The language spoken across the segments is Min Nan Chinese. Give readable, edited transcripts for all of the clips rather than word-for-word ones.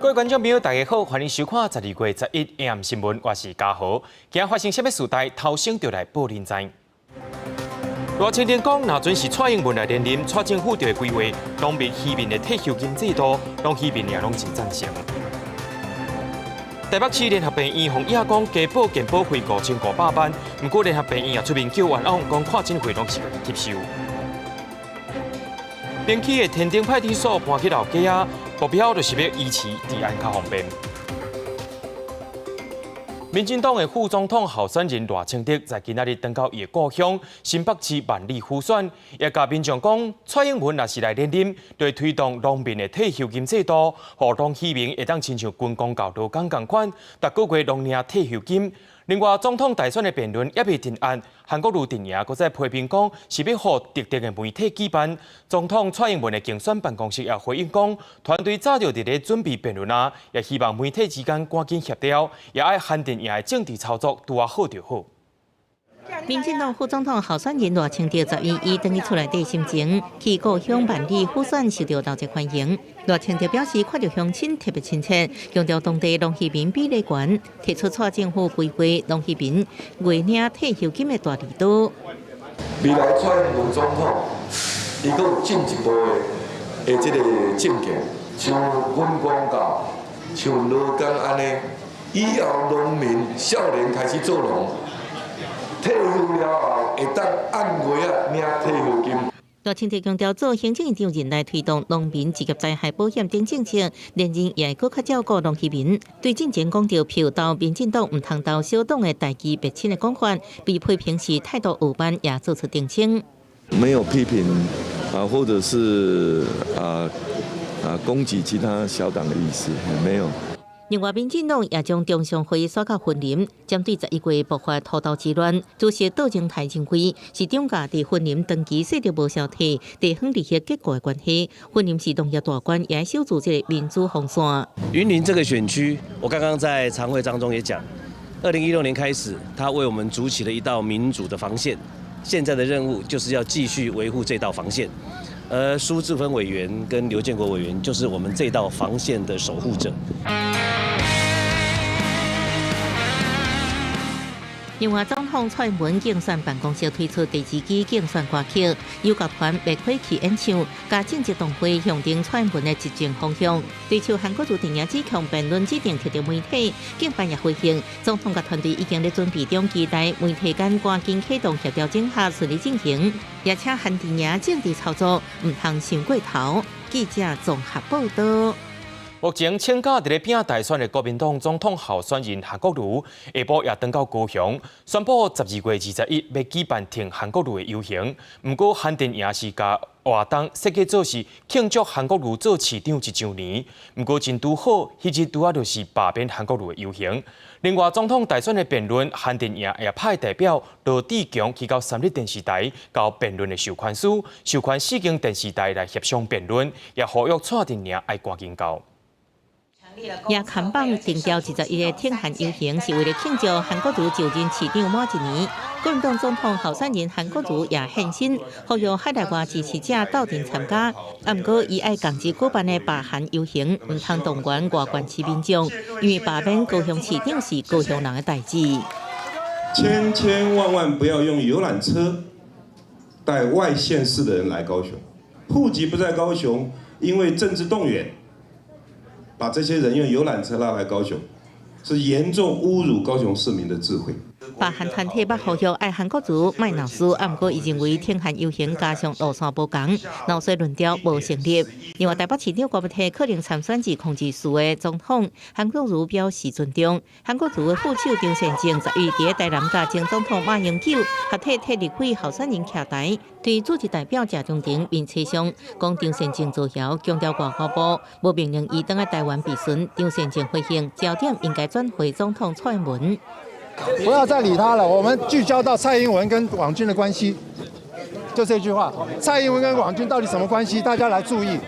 各位觀眾朋友，大家好，歡迎收看12月11 AM 新聞，我是嘉豪。今日發生啥物事代，頭先就來報恁知。賴清德講，若準是蔡英文來連任，蔡政府就會規劃農民漁民的退休金制度，農漁民也攏真贊成。台北市聯合病院予指講加報健保費5500萬，毋過聯合病院也出面叫冤枉，講看診費攏是家己吸收。邊區的天頂派出所搬去老街仔，目標就是欲維持治安較方便。民進黨的副總統候選人賴清德在今仔日轉到伊的故鄉新北市萬里輔選，也共民眾講，蔡英文若是來連任，就會推動農民的退休金制度，予農漁民會當親像軍公教勞工仝款，逐個月攏領退休金。另外，總統大選的辯論猶未定案，韓國瑜陣營閣再批評講是欲予特定的媒體舉辦。總統蔡英文的競選辦公室也回應講，團隊早就佇咧準備辯論啊，也希望媒體之間趕緊協調，也愛韓陣營的政治操作拄仔好就好。民進黨副總統候選人賴清德11伊轉去厝內底心情，去故鄉萬里輔選受到熱烈歡迎。賴清德表示，看著鄉親特別親切，強調當地農漁民比例懸，提出蔡政府規劃農漁民月領退休金的大利多。未來蔡英文總統，伊閣有進一步的這个政見，像軍公教，像勞工按呢，以後農民少年開始做農。退休了後，會當按月仔領退休金。賴清德強調，做行政院長任內推動農民職業災害保險等政策，連任也會閣較照顧農漁民。對進前講著票投民進黨毋通投小黨的代誌別親的講法，被批評是態度傲慢，也做出澄清。沒有批評啊，或者是啊攻擊其他小黨的意思，沒有。另外，民進黨也將中常會選到雲林，針對11月爆發塗鬥之亂，主席杜榮泰認為是漲價佇雲林長期勢力無消退，地方利益結構的關係。雲林是農業大縣，也守住這个民主防線。雲林這個選區，我剛剛在常會當中也講，2016年開始，他為我們築起了一道民主的防線。現在的任務就是要繼續維護這道防線。而蘇治芬委員跟劉建國委員就是我們這道防線的守護者。另外，總統蔡英文競選辦公室推出第二支競選歌曲，由樂團麥奎奇演唱，共政治動會向定蔡英文的執政方向。對手韓國瑜陣營指控辯論指定特定媒體，競辦也回應，總統佮團隊已經咧準備中，期待媒體間趕緊啟動協調整合順利進行，也請韓陣營政治操作毋通傷過頭。記者綜合報道。目前請假佇咧拼大選的國民黨總統候選人韓國瑜，下晡也轉到高雄，宣布12月21欲舉辦挺韓國瑜的遊行。毋過韓陣營是共活動設計做是慶祝韓國瑜做市長一週年。毋過真拄好，彼日拄仔就是罷免韓國瑜的遊行。另外，總統大選的辯論，韓陣營也派代表羅智強去到三立電視台交辯論的授權書，授權四間電視台來協商辯論，也呼籲蔡陣營愛趕緊交。也看板定調21个挺韓遊行，是為了慶祝韓國瑜就任市長滿一年。國民黨總統候選人韓國瑜也現身，呼籲海內外支持者鬥陣參加。啊，毋過伊愛仝日舉辦的罷韓遊行，毋通動員外縣市民眾，因為罷免高雄市長是高雄人的代誌。千千萬萬不要用遊覽車帶外縣市的人來高雄，戶籍不在高雄，因為政治動員。把這些人用遊覽車拉來高雄，是嚴重侮辱高雄市民的智慧。罷韓團體捌呼籲愛韓國瑜莫鬧事，啊，毋過伊認為挺韓遊行加上路線無仝，鬧事論調無成立。另外，台北市長郭台可能參選2024的總統，韓國瑜表示尊重。韓國瑜的副手張善政11佇台南共前總統馬英九合體替立委候選人徛台，對組織代表謝長廷面冊上講張善政造謠，強調外交部無命令伊轉來台灣備詢。張善政回應焦點應該轉回總統蔡英文。不要再理他了，我們聚焦到蔡英文跟網軍的關係，就這句話。蔡英文跟網軍到底什麼關係？大家來注意。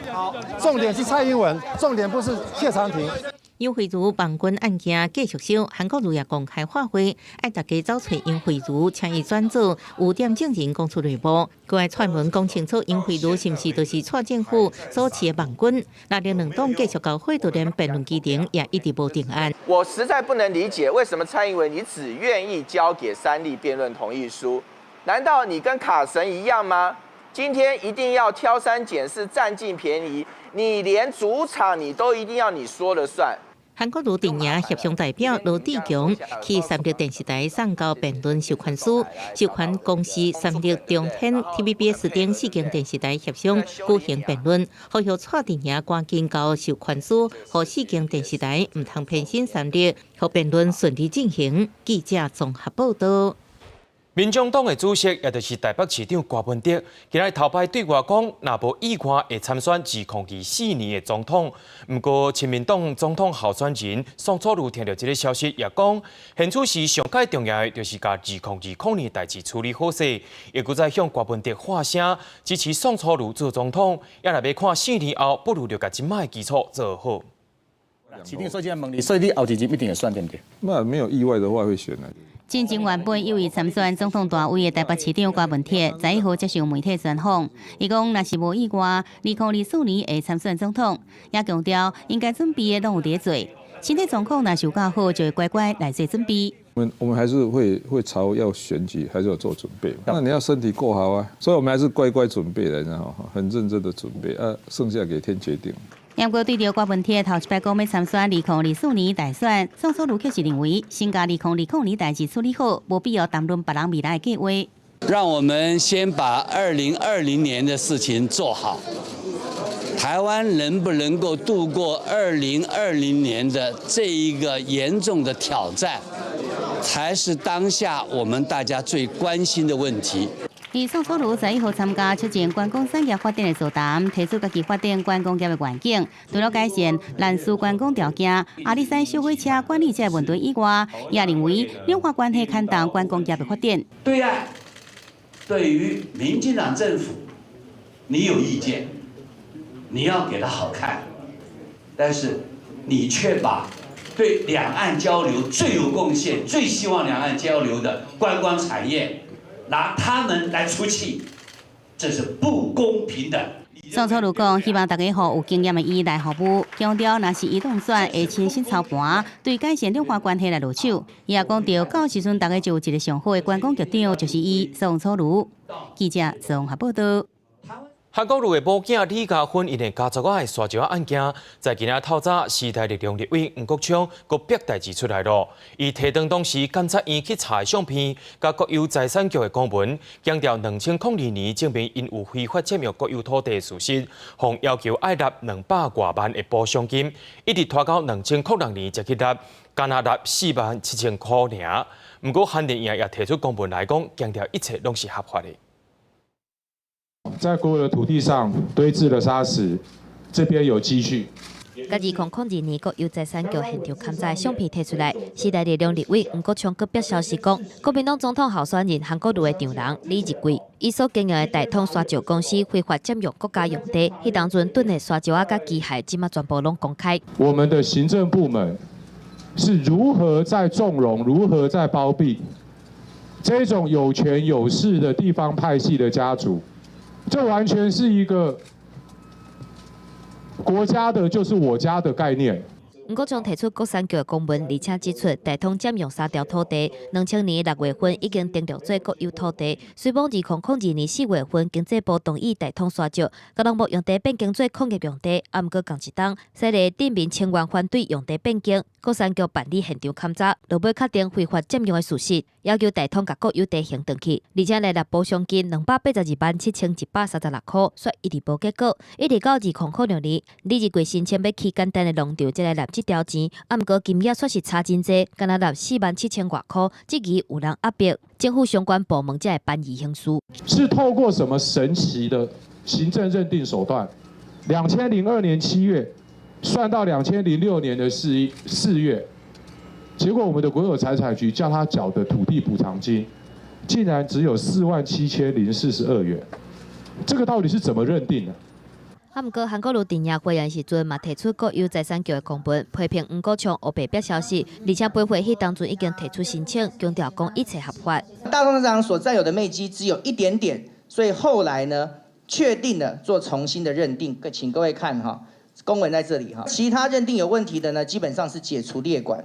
重點是蔡英文，重點不是謝長廷。楊惠如網軍案件繼續燒，韓國瑜也公開話會，愛大家走揣楊惠如，請伊轉做污點證人講出內幕。閣愛蔡英文講清楚，楊惠如是毋是就是蔡政府所飼的網軍？那兩兩黨繼續交火，就連辯論議程也一直無定案。我實在不能理解，為什麼蔡英文你只願意交給三立辯論同意書？難道你跟卡神一樣嗎？今天一定要挑三揀四，佔盡便宜？你連主場你都一定要你說了算？韓國瑜陣營協商代表羅智強去三立電視台送交辯論授權書，授權公視三立中天 TVBS 等四間電視台協商舉行辯論，呼籲蔡陣營趕緊交授權書，予四間電視台毋通偏心三立，予辯論順利進行。記者綜合報道。民眾黨的主席，也就是台北市長柯文哲，今日頭擺對外講，若無意外會參選2024年的總統。毋過，親民黨總統候選人宋楚瑜聽著這个消息，也講，現此時上蓋重要的，就是共2020年代誌處理好勢，也閣再向柯文哲發聲支持宋楚瑜做總統。也若欲看4年後，不如就共這擺的基礎做好。市長所以問你，所以你後一任一定會選對毋對？那沒有意外的話會選的。進前原本有意參選總統大位的台北市長柯文哲，11號接受媒體專訪，伊講若是無意外，2024年會參選總統，也強調應該準備的攏有佇做，身體狀況若是有較好，就會乖乖來做準備。我們還是會朝要選舉，還是有做準備。那你要身體夠好啊，所以我們還是乖乖準備的，然後很認真的準備，啊，剩下給天決定。不過對著柯文哲頭一擺講欲參選2024年大選，宋楚瑜卻是認為，先共2002年代誌處理好，無必要談論別人未來的計劃。讓我們先把2020年的事情做好。台灣能不能夠度過2020年的這一個嚴重的挑戰，才是當下我們大家最關心的問題。而宋楚瑜11號參加促進觀光產業發展的座談，提出家己發展觀光業的願景。除了改善蘭嶼觀光條件、阿里山小火車管理這个問題以外，也認為兩岸關係牽動觀光業的發展。對岸對於民進黨政府，你有意見，你要給他好看，但是你卻把對兩岸交流最有貢獻、最希望兩岸交流的觀光產業，拿他們來出氣，這是不公平的。宋楚瑜講，希望大家予有經驗的伊來服務，強調若是伊當選，會親身操盤，對改善兩岸關係來落手。伊也講著，到時陣大家就有一个上好的觀光局長，就是伊宋楚瑜。記者綜合報道。韓國瑜的某囝李佳芬𪜶的家族仔的沙石案件，在今仔透早，時代力量立委黃國昌閣逼代誌出來囉。伊提轉當時監察院去查的相片，佮國有財產局的公文，強調2002年證明𪜶有非法佔用國有土地的事實，予要求愛納200外萬的補償金，一直拖到2006年才去納，干焦納4萬7千箍爾。毋過韓電也提出公文來講，強調一切攏是合法的。在國有的土地上堆置了砂石，這邊有積蓄。佮2002年國有財產局現場勘查的相片提出來，時代力量立委黃國昌閣爆消息講，國民黨總統候選人韓國瑜的丈人李日貴，伊所經營的大統沙石公司非法佔用國家用地，彼當陣囤的沙石仔佮機械，這馬全部攏公開。我們的行政部門是如何在縱容，如何在包庇這種有權有勢的地方派系的家族？這完全是一個國家的，就是我家的概念。黃國昌提出國產局的公文，而且指出大統佔用三條土地，2000年6月份已經登錄做國有土地。雖罔2002年4月份經濟部同意大統沙石，共農牧用地變更做礦業用地，啊，毋過仝一冬，犀利鎮民請願反對用地變更，國產局辦理現場勘查，落尾確定非法佔用的事實，要求大統共國有地還轉去，而且來納補償金282萬7136箍，卻一直無結果，一直到2006年，李日貴申請欲起簡單的農場，才來納這條錢，啊，毋過金額卻是差真濟，干焦納4萬7千外箍，質疑有人壓迫，政府相關部門才會頒議行事。是透過什麼神奇的行政認定手段？2002年7月算到2006年的4月，結果我們的國有財產局叫他繳的土地補償金，竟然只有4萬7042元，這個到底是怎麼認定的？啊，毋過韓國瑜佇贏會員時陣嘛，提出國有財產局的公文，批評黃國昌烏白煏消息，而且駁回彼當陣已經提出申請，強調講一切合法。大同市場所佔有的面積只有一點點，所以後來呢，確定了做重新的認定。請各位看哈，公文在這裡哈，其他認定有問題的呢，基本上是解除列管。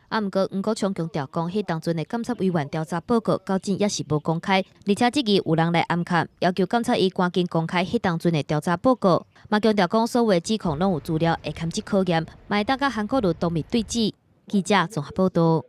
啊，毋過黃國昌強調講，彼當陣的監察委員調查報告到今猶是無公開，而且質疑有人來暗崁，要求監察院趕緊公開彼當陣的調查報告。嘛強調講，所有的指控攏有資料會堪這考驗，嘛會當佮韓國瑜當面對質。記者綜合報導。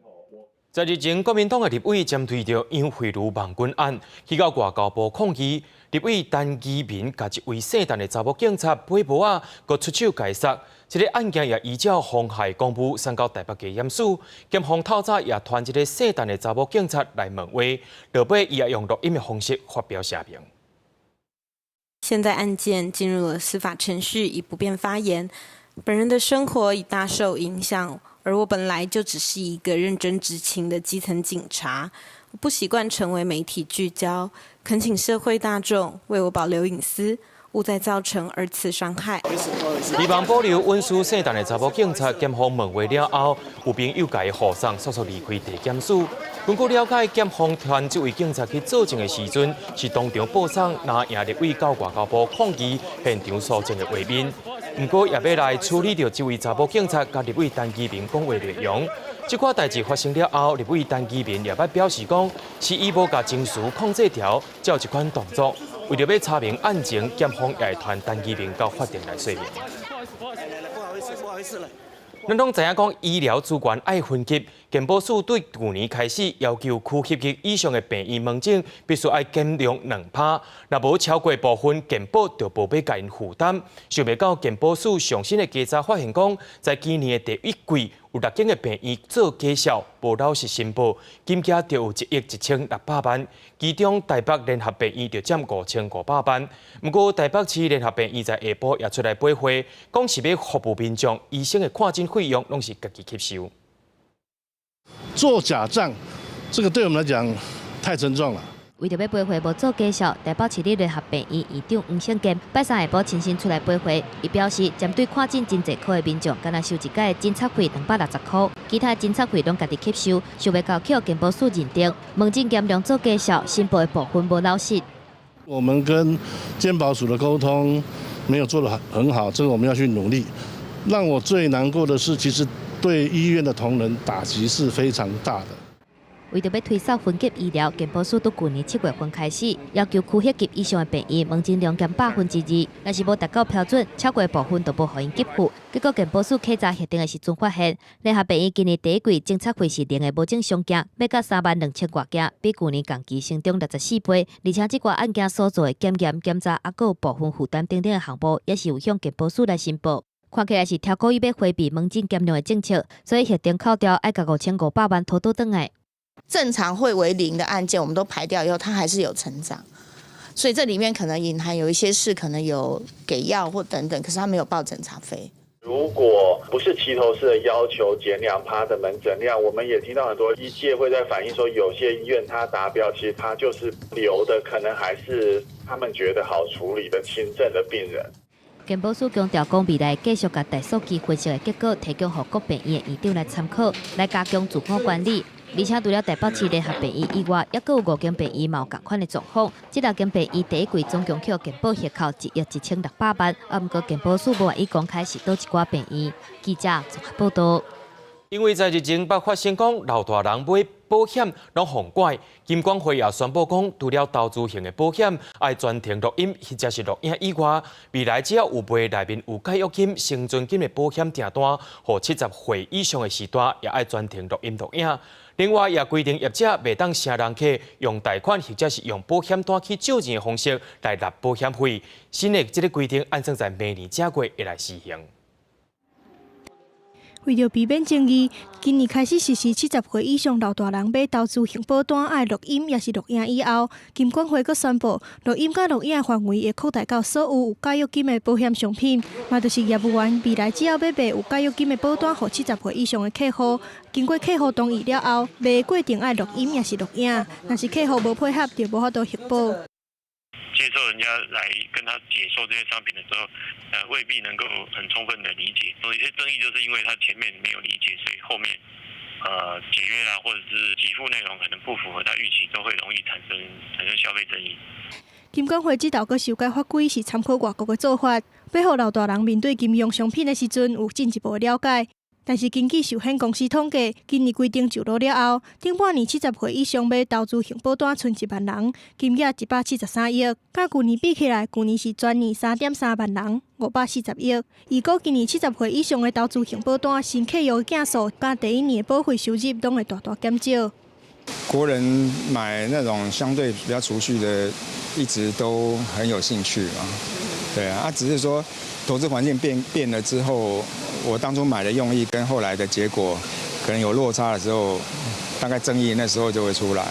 在日前，國民黨的立委針對著楊惠如網軍案，去到外交部抗議。立委陳其明共一位姓陳的查某警察背帽仔，閣出手共殺。這个案件也依照妨害公務送到台北地檢署，檢方透早也傳這个姓陳的查某警察來問話，落尾伊也用錄音的方式發表聲明。現在案件進入了司法程序，已不便發言。本人的生活已大受影響，而我本來就只是一個認真執勤的基層警察，我不習慣成為媒體聚焦，懇請社會大眾為我保留隱私，勿再造成二次傷害。希望保留隱私姓陳的查某警察，檢方問話了後，有朋友共伊護送，速速離開地檢署。根據了解，檢方傳這位警察去作證的時陣，是當場播送藍營立委到外交部抗議現場搜證的畫面。毋過，也欲來處理著這位查某警察佮立委陳其明講話內容。這寡代誌發生了後，立委陳其明也捌表示講，是伊無共情緒控制牢，才有這款動作。為著欲查明案情，檢方也會傳陳其明到法庭來說明。咱攏知影講，醫療資源愛分級，健保署對舊年開始要求區級級以上的病院門診必須愛減量2%，若無超過部分，健保就無欲共𪜶負擔。想袂到健保署上新的稽查發現講，在今年的第一季有六間的病院做假數，無老實申報，金額就有1億1600萬。其中台北聯合病院就佔5500萬。毋過台北市聯合病院在下晡也出來駁回，講是欲服務民眾，醫生的看診費用攏是家己吸收。做假帳，這個對我們來講太沉重了。為著欲駁回無做假數，台北市立聯合病院院長黃勝堅拜三下晡親身出來駁回，伊表示針對看診真濟科的民眾，干焦收一改診察費260箍，其他診察費攏家己吸收，想袂到予健保署認定門診減量做假數，申報的部分無老實。我們跟健保署的溝通沒有做得很好，這個我們要去努力。讓我最難過的是，其實對醫院的同仁打擊是非常大的。為著欲推掃分級醫療，健保署佇舊年7月份開始，要求區級以上的病院門診量減2%，若是無達到標準，超過部分就無予𪜶給付。結果健保署稽查核定的時陣發現，聯合病院今年第一季診察費是零的無正常件，欲到3萬2千外件，比舊年同期成長64倍。而且這寡案件所做的檢驗、檢查，猶閣有部分負擔等等的項目，也是有向健保署來申報。看起來是超故意欲迴避門診減量的政策，所以核定扣掉愛共5500萬討倒轉來。正常會為零的案件，我們都排掉以後，它還是有成長，所以這裡面可能隱含有一些事，可能有給藥或等等，可是他沒有報診察費。如果不是齊頭式的要求減2%的門診量，我們也聽到很多醫界會在反映說，有些醫院它達標，其實它就是留的可能還是他們覺得好處理的輕症的病人。健保署強調講，未來繼續共大數據分析的結果提供予各病院的院長來參考，來加強自我管理。而且除了台北市聯合病院以外，猶閣有五間病院嘛有仝款的狀況。這六間病院第一季總共予健保核扣1億1600萬，啊，毋過健保署無願意公開是佗一寡病院。記者綜合報導。因為在日前捌發生講老大人買保險攏予拐，金管會也宣布講，除了投資型的保險愛全程錄音或者是錄影以外，未來只要有賣內面有解約金、生存金的保險訂單，予70歲以上的時代也愛全程錄音錄影。另外，也規定業者袂當聲人客用貸款或者是用保險單去借錢的方式來納保險費。新的這个規定，按算在明年正月會來施行。為著避免爭議，今年開始實施70歲以上老大人買投資型保單愛錄音抑是錄影以後，金管會閣宣布錄音佮錄影範圍會擴大到所有有解約金的保險商品，嘛就是業務員未來只要欲賣有解約金的保單予70歲以上的客戶，經過客戶同意了後，賣過程愛錄音抑是錄影，若是客戶無配合，就無法度核保。接受人家來跟他解說這些商品的時候，未必能夠很充分的理解。有些爭議就是因為他前面沒有理解，所以後面解約啦，或者是給付內容可能不符合他預期，都會容易產生消費爭議。金管會這道閣修改法規是參考外國的做法，欲予老大人面對金融商品的時陣有進一步的了解。但是根據壽險公司統計，今年規定上路了後，頂半年70歲以上買投資型保單賰1萬人，金額173億。佮舊年比起來，舊年是全年3.3萬人，540億。預估今年70歲以上的投資型保單新契約件數，佮第一年的保費收入攏會大大減少。國人買那種相對比較儲蓄的，一直都很有興趣嘛。對啊，只是說投資環境變了之後，我當初買的用意跟後來的結果可能有落差的時候，大概爭議那時候就會出來。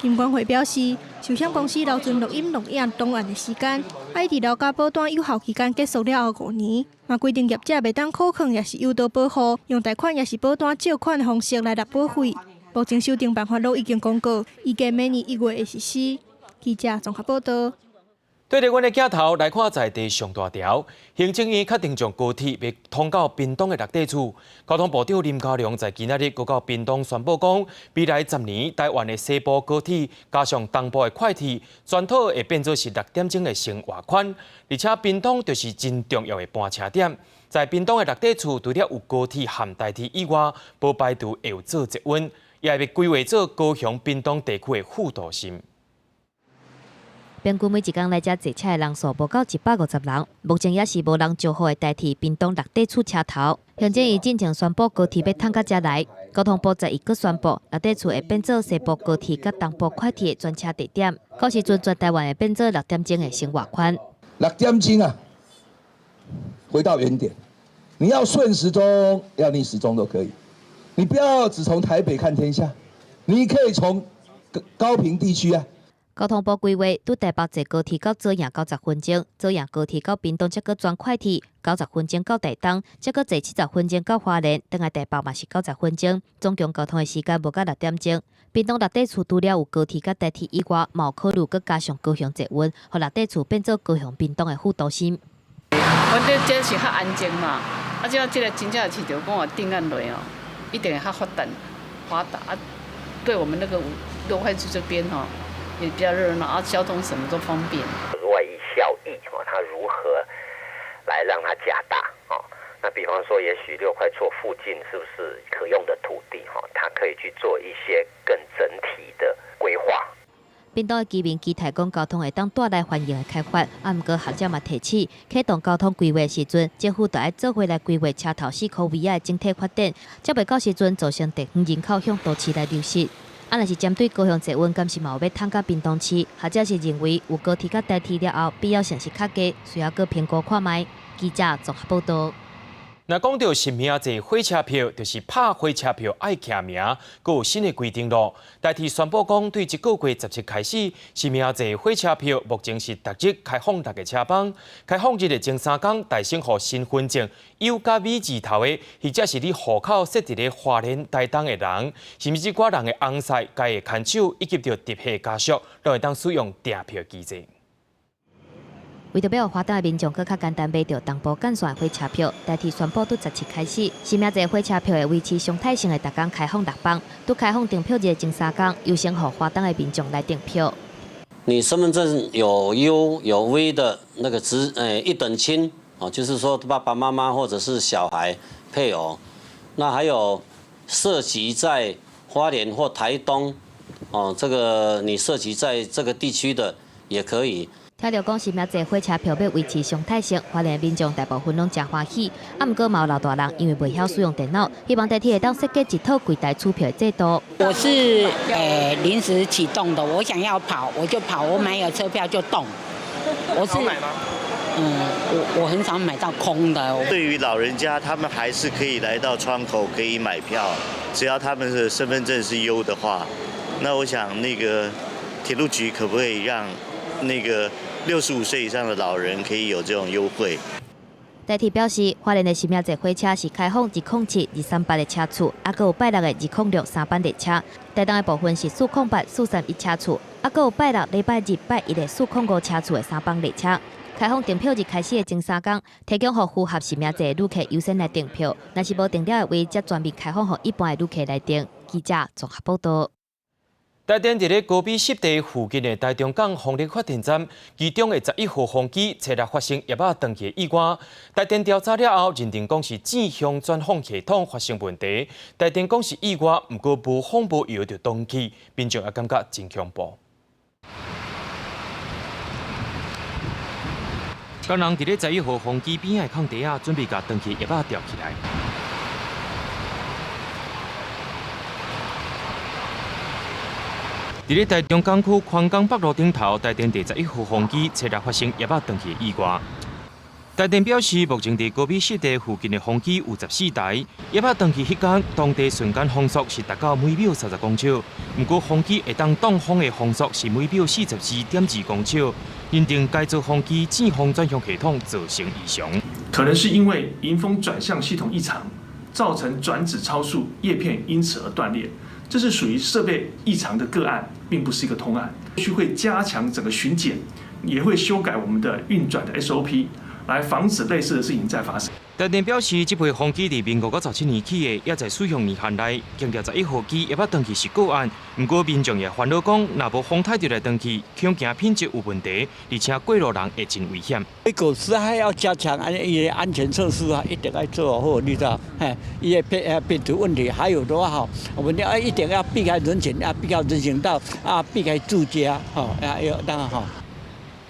金管會表示，壽險公司留存錄音錄影檔案的時間，愛佇留甲保單有效期間結束了後5年。嘛規定業者袂當扣款，抑是誘導保戶用貸款，抑是保單借款的方式來納保費。目前修訂辦法攏已經公告，預計明年1月會實施。記者綜合報道。對著阮的鏡頭來看，在地上大條，行政院確定將高鐵欲通到屏東的六塊厝。交通部長林佳龍在今仔日閣到屏東宣布講，未來10年台灣的西部高鐵加上東部的快鐵，全套會變做是6點鐘的生活圈。而且屏東就是真重要的班車點。在屏東的六塊厝，除了有高鐵和台鐵以外，無排除會有做捷運，也會規劃做高雄、屏東地區的副都心。平均每一工來遮坐車的人數無到150人，目前也是無人招呼會代替屏東六塊厝車頭。行政院進前宣布高鐵欲通到遮來，交通部十一閣宣布六塊厝會變做西部高鐵佮東部快鐵的轉車地點，到時陣全台灣會變做6點鐘的生活圈。6點鐘啊，回到原點，你要順時鐘，要逆時鐘都可以，你不要只從台北看天下，你可以從高屏地區啊。交通部規劃，對台北坐高鐵到左營90分鐘，左營高鐵到屏東才閣轉快鐵90分鐘到台東，才閣坐70分鐘到花蓮，轉來台北嘛是九十分鐘，總共交通的時間無到6點鐘。屏東六塊厝除了有高鐵佮台鐵以外，嘛有考慮閣加上高雄捷運，予六塊厝變做高雄屏東的副都心。反正這是較安靜嘛，啊，這這个真正市場講話定案落哦，一定會較發達發達啊。對我們那個六塊厝這邊吼。也比較熱鬧，啊，交通什麼都方便。外溢效益哦，它如何來讓它加大哦？那比方說，也許六塊厝附近是不是可用的土地哈？它可以去做一些更整體的規劃。屏東的居民期待講交通會當帶來繁榮的開發，啊，毋過學者嘛提醒，啟動交通規劃時陣，政府著愛做伙來規劃車頭四箍尾仔的整體發展，才袂到時陣造成地方人口向都市來流失。啊，若是針對高雄捷運，敢是嘛有欲通到屏東市？學者是認為有高鐵佮台鐵了後，必要性是較低，需要閣評估看覓。記者綜合報道。若講到實名制火車票，就是拍火車票愛記名，閣有新的規定囉。台鐵宣布講，對這個月17開始，實名制火車票目前是逐日開放六個車班，開放日的前3工，代先予身份證 U 佮 V 字頭的，或者是你戶口設佇咧花蓮、台東的人，甚至這寡人的翁婿、家的牽手以及著直系家屬，攏會當使用訂票機制。為著欲予花東的民眾閣較簡單買著東部幹線的火車票，台鐵宣布對17開始，實名制火車票會維持常態性的逐工開放六班，對開放訂票日的前3工，優先予花東的民眾來訂票。你身份證有 U 有 V 的那個直一等親哦，就是說爸爸媽媽或者是小孩配偶，那還有設籍在花蓮或台東哦，這個你設籍在這個地區的也可以。聽著講實名制火車票欲維持常態性，花蓮民眾大部分攏誠歡喜。啊，毋過嘛有老大人因為袂曉使用電腦，希望台鐵會當設計一套櫃台取票的制度。我是臨時啟動的，我想要跑我就跑，我買有車票就動。我是買嗎？我很少買到空的。對於老人家，他們還是可以來到窗口可以買票，只要他們的身份證是 U 的話，那我想那個鐵路局可不可以讓那個65歲以上的老人可以有這種優惠？台鐵表示，花蓮的實名制火車是開放207、238的車次，抑閣有拜六的206、3班列車。台東的部分是408、431車次，抑閣有拜六、禮拜日、拜一的405車次的三班列車。開放訂票日開始的前三工，提供予符合實名制的旅客優先來訂票，若是無訂了的位，則全面開放予一般的旅客來訂。記者綜合報道。台電佇咧高美濕地附近的台中港風力發電站，其中的11號風機，昨日發生葉仔斷去的意外。台電調查了後，認定講是正向轉風系統發生問題。台電講是意外，毋過無風無油就斷去，民眾也感覺真恐怖。工人佇咧11號風機邊仔的空地仔，準備共斷去葉仔吊起來。佇咧台中港區寬江北路頂頭，台電第11號風機昨日發生葉仔斷去的意外。台電表示，目前佇高美濕地附近的風機有14台，葉仔斷去彼工，當地瞬間風速是達到每秒30公尺，毋過風機會當擋風的風速是每秒42.2公尺，認定該座風機正風轉向系統造成異常。可能是因為迎風轉向系統異常，造成轉子超速，葉片因此而斷裂。這是屬於設備異常的個案，並不是一個通案。需會加強整個巡檢，也會修改我們的運轉的 SOP，來防止類似的事情再發生。台電表示，這批風機佇民國97年起的，猶在使用年限內，強調11號機猶捌斷去是個案。毋過民眾也煩惱講，若無風颱就來斷去，恐驚品質有問題，而且過路人會真危險。這個是還要加強安伊的安全措施啊，一定要做好，你知道？嘿，伊的品質問題，還有的話吼，我們要一定要避開人群，啊，避開人行道，啊，避開住家，吼，啊，要當然吼。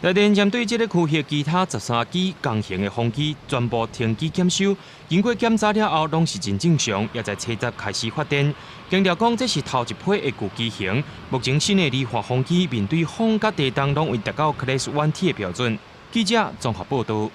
台電針對這個區域其他13機共型的風機全部停機檢修，經過檢查了後，攏是真正常，也在車站開始發電。強調講這是頭一批的舊機型，目前新的離岸風機面對風佮地動攏會達到 Class 1T 的標準。記者綜合報道。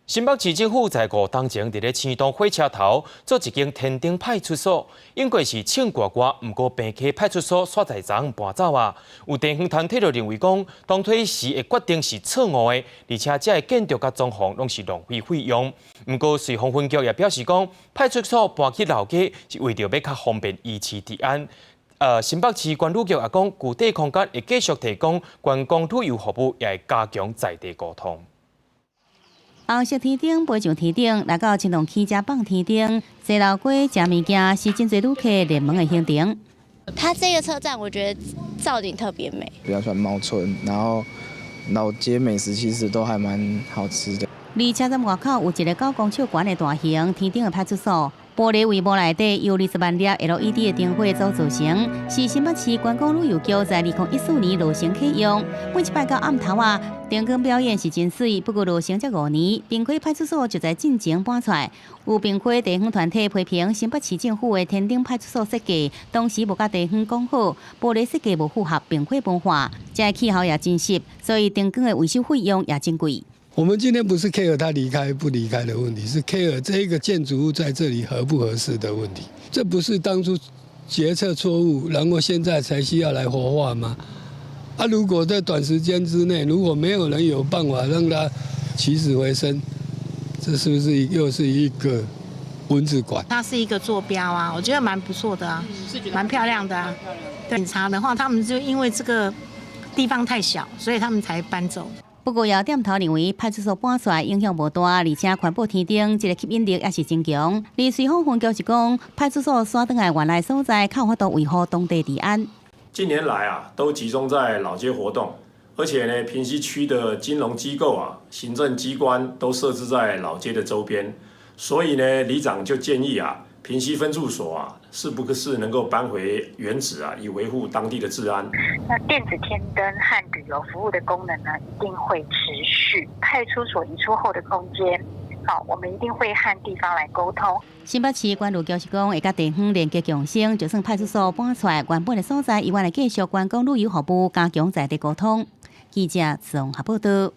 新北市政府在5當前，佇咧青島火車頭做一間天頂派出所，應該是唱歌歌，毋過平溪派出所煞在昨搬走啊。有地方團體就認為講，當初時的決定是錯誤的，而且這个建築佮裝潢攏是浪費費用。毋過瑞豐分局也表示講，派出所搬去老街是為著欲較方便維持治安。新北市觀旅局也講，舊地空間會繼續提供觀光旅遊服務，也會加強在地溝通。紅色天燈飛上天頂，來到青銅器遮放天燈，西樓街食物件是真濟旅客熱門的行程。它這個車站，我覺得造景特別美。比較喜歡貓村，然後老街美食其實都還蠻好吃的。離車站外口有一個9公尺懸的大型天頂的派出所，玻璃帷幕內底由20萬粒 LED 的燈火所組成，是新北市觀光旅遊局在2014年落成啟用。每一擺到暗頭啊，燈光表演是真媠，不過落成才5年，平溪派出所就在進前搬出來。有平溪地方團體批評新北市政府的天頂派出所設計，當時無佮地方講好，玻璃設計無符合平溪文化，這氣候也真濕，所以燈光的維修費用也真貴。我們今天不是 care 他離開不離開的問題，是 care 這個建築物在這裡合不合適的問題。這不是當初決策錯誤，然後現在才需要來活化嗎？啊，如果在短時間之內，如果沒有人有辦法讓它起死回生，這是不是又是一個蚊子館？它是一個坐標啊，我覺得蠻不錯的啊，蠻漂亮的啊。警察的話，他們就因為這個地方太小，所以他們才搬走。不過，也點頭認為派出所搬出來影響無大，而且環保天燈這個吸引力也是真強。而瑞豐分局是講，派出所徙轉來原來所在，較有法度維護當地治安。近年來啊，都集中在老街活動，而且呢，平溪區的金融機構啊、行政機關都設置在老街的周邊，所以呢，里長就建議啊，平溪分駐所啊，是不是能夠搬回原址啊，以維護當地的治安？那電子天燈和旅遊服務的功能呢，一定會持續。派出所移出後的空間，好，我們一定會和地方來溝通。新北市觀旅局是講，會佮地方連結共生，就算派出所搬出來原本的所在，伊願會繼續觀光旅遊服務，加強在地溝通。記者綜合報道。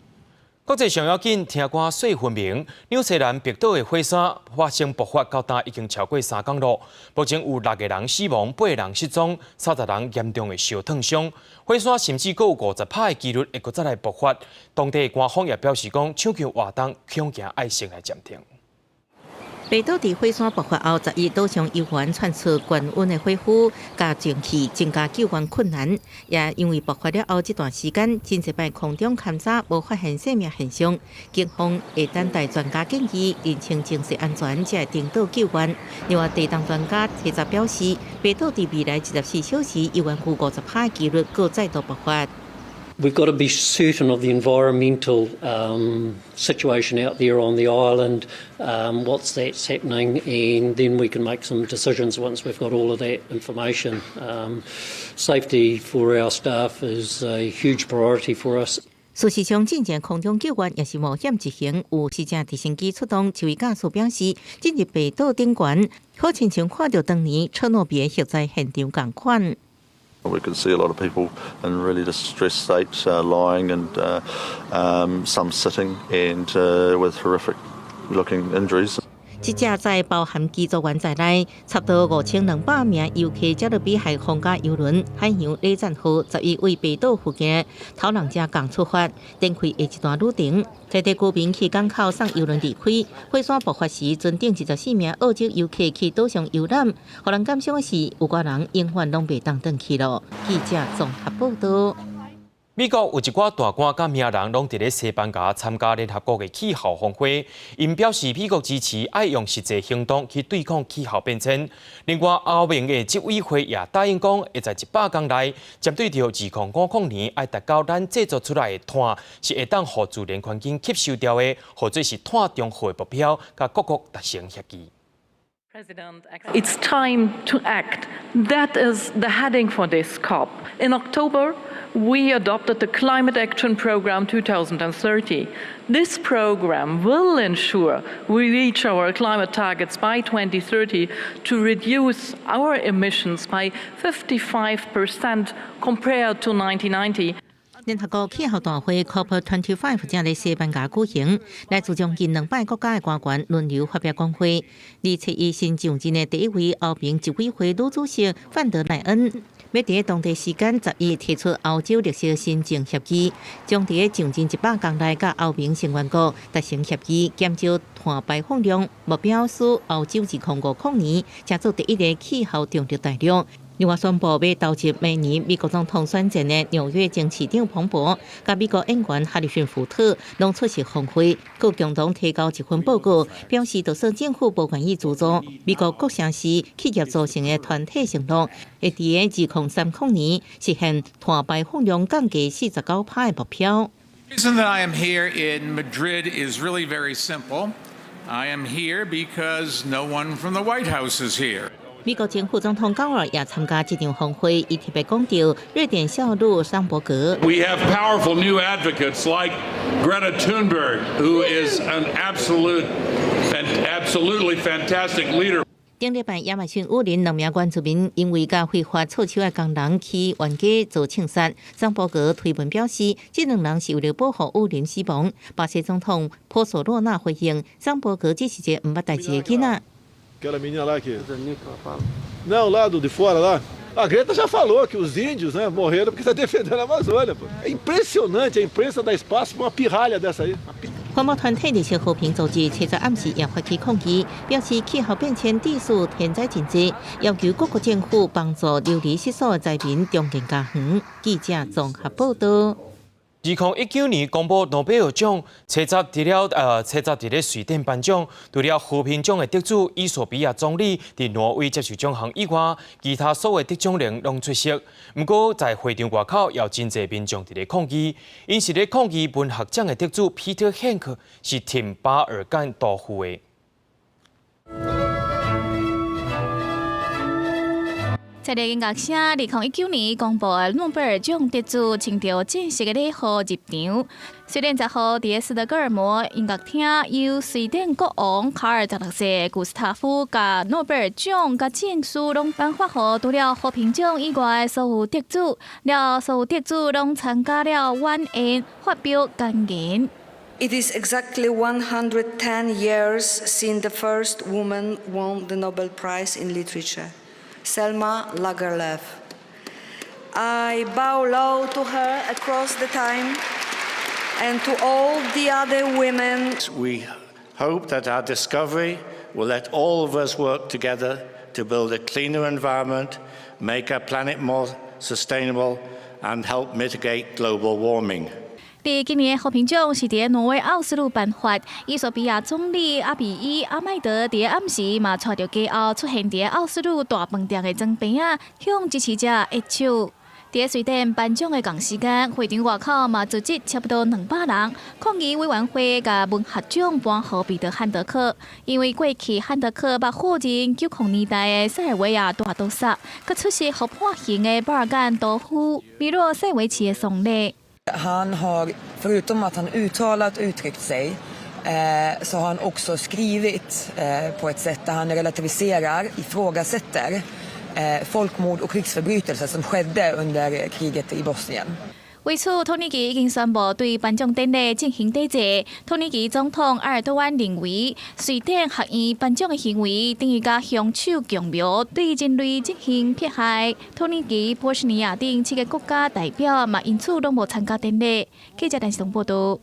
國際上要緊，聽歌細分明。紐西蘭北島的火山發生爆發，到今已經超過3工咯。目前有六個人死亡，八個人失蹤，30人嚴重的燒燙傷。火山甚至閣有50%的幾率會閣再來爆發。當地的官方也表示講，搶救活動恐驚愛先來暫停。北島佇火山爆發後，11島上遊船傳出高溫的火雨，佮蒸氣增加救援困難。也因為爆發了後這段時間，真濟擺空中勘查無發現生命現象，警方會等待專家建議，認清情勢安全，才會登島救援。另外，地動專家提早表示，北島佇未來24小時猶原有50%幾率閣再度爆發。 We've got to be certain of the environmental situation out there on the island, what's that's happening, and then we can make some decisions once we've got all of that information. Safety for our staff is a huge priority for us. 事實上，進前空中救援也是冒險一行，有四架直升機出動。指揮駕駛表示，進入北島頂懸，好親像看著當年車諾比核災現場仝款。 We could see a lot of people in really distressed states, lying and some sitting, and with horrific looking injuries. 這架載包含機組員在內，差不多5200名遊客加勒比海皇家郵輪海洋禮讚號，11為北島附近頭人家港出發，展開下一段旅程。在地居民去港口送郵輪離開，火山爆發時，船頂24名澳洲遊客去島上遊覽，予人感傷的是，有寡人永遠攏袂當轉去囉。記者綜合報導。美國有一寡大官佮名人攏佇咧西班牙參加聯合國的氣候峰會，𪜶表示美國支持愛用實際行動去對抗氣候變遷。另外，歐盟的執委會也答應講，會在100工內，針對著2050年愛達到咱製造出來的碳是會當予自然環境吸收掉的，號做是碳中和的目標，佮各國達成協議。 It's time to act. That is the heading for this COP. In October, we adopted the Climate Action Program 2030. This program will ensure we reach our climate targets by 2030 to reduce our emissions by 55% compared to 1990. 聯合國氣候大會 COP25 正佇西班牙舉行，來自將近200個國家的官員輪流發表講話。27日新上任的第一位歐盟執委會女主席范德萊恩，欲佇當地時間11提出歐洲綠色新政協議，將佇上任100工內佮歐盟成員國達成協議，減少碳排放量，目標使歐洲2050年成做第一个氣候中立大陸。另外宣布欲投入明年美國總統選戰的紐約前市長彭博，佮美國演員哈里遜福特攏出席峰會，閣共同提交一份報告，表示就算政府無願意資助，美國各城市企業組成的團體承諾，會佇2030年實現碳排放量降低49%的目標。 The reason that I am here in Madrid is really very simple. I am here because no one from the White House is here. 美國前副總統高爾也參加這場峰會，伊特別講著瑞典少女桑伯格。 We have powerful new advocates like Greta Thunberg, who is an absolutely fantastic leader. 頂禮拜亞馬遜雨林兩名原住民因為共非法措手的工人去冤家遭槍殺，桑伯格推文表示，這兩人是為了保護雨林死亡。巴西總統波索羅納回應，桑伯格只是一个毋捌代誌的囡仔。 Aquela menina lá que. Não, lá do de fora lá. A Greta já falou que os índios, né, morreram porque está defendendo a Amazônia. Pô. É impressionante a imprensa dá espaço para uma pirralha dessa aí. 環保團體綠色和平組織七十暗時也發起抗議，表示氣候變遷致使天災真濟，要求各國政府幫助流離失所的災民重建家園。記者綜合報導。2019年公布諾貝爾獎，初十佇咧瑞典頒獎。除了和平獎的得主衣索比亞總理佇挪威接受獎項以外，其他所有得獎人攏出席。毋過在會場外口，有真濟民眾佇咧抗議，𪜶是咧抗議文學獎的得主 Peter Handke 是挺巴爾幹屠夫的。這个音樂聲，2019年公布的諾貝爾獎得主，穿著正式的禮服入場。雖然10號佇斯德哥爾摩音樂廳，由瑞典國王卡爾十六世古斯塔夫共諾貝爾獎佮證書攏頒發予除了和平獎以外的所有得主，了所有得主攏參加了晚宴發表感言。It is exactly 110 years since the first woman won the Nobel Prize in Literature, Selma Lagerlöf. I bow low to her across the time and to all the other women. We hope that our discovery will let all of us work together to build a cleaner environment, make our planet more sustainable, and help mitigate global warming. 佇今年的和平獎是佇挪威奧斯陸頒發，衣索比亞總理阿比伊阿邁德佇暗時嘛帶著家後出現佇奧斯陸大飯店的莊邊仔，向支持者握手。佇瑞典頒獎的仝時間，會場外口嘛聚集差不多200人，抗議委員會共文學獎頒予彼得漢德克，因為過去漢德克捌否認90年代的塞爾維亞大屠殺，閣出席予判刑的巴爾幹屠夫米洛塞維奇的喪禮。 Han har, förutom att han uttalat uttryckt sig, så har han också skrivit på ett sätt där han relativiserar, ifrågasätter folkmord och krigsförbrytelser som skedde under kriget i Bosnien. 為此，土耳其已經宣布對頒獎典禮進行抵制。土耳其總統埃爾多安認為，瑞典學院頒獎的行為等於共兇手共謀，對人類進行迫害。土耳其、波斯尼亞等七個國家代表嘛，因此攏無參加典禮。記者陳世東報道。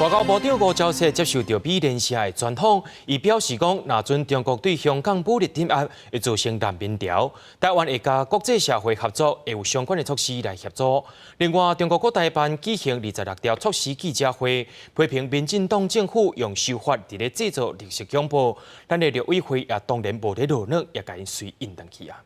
外交部長吳釗燮接受著美聯社的專訪，伊表示講，若准中國對香港武力鎮壓，會造成難民潮，台灣會佮國際社會合作，會有相關的措施來協助。另外，中國國台辦舉行26條措施記者會，批評民進黨政府用修法佇咧製造綠色恐怖，咱的陸委會也當然無咧落軟，也共𪜶隨應轉去啊。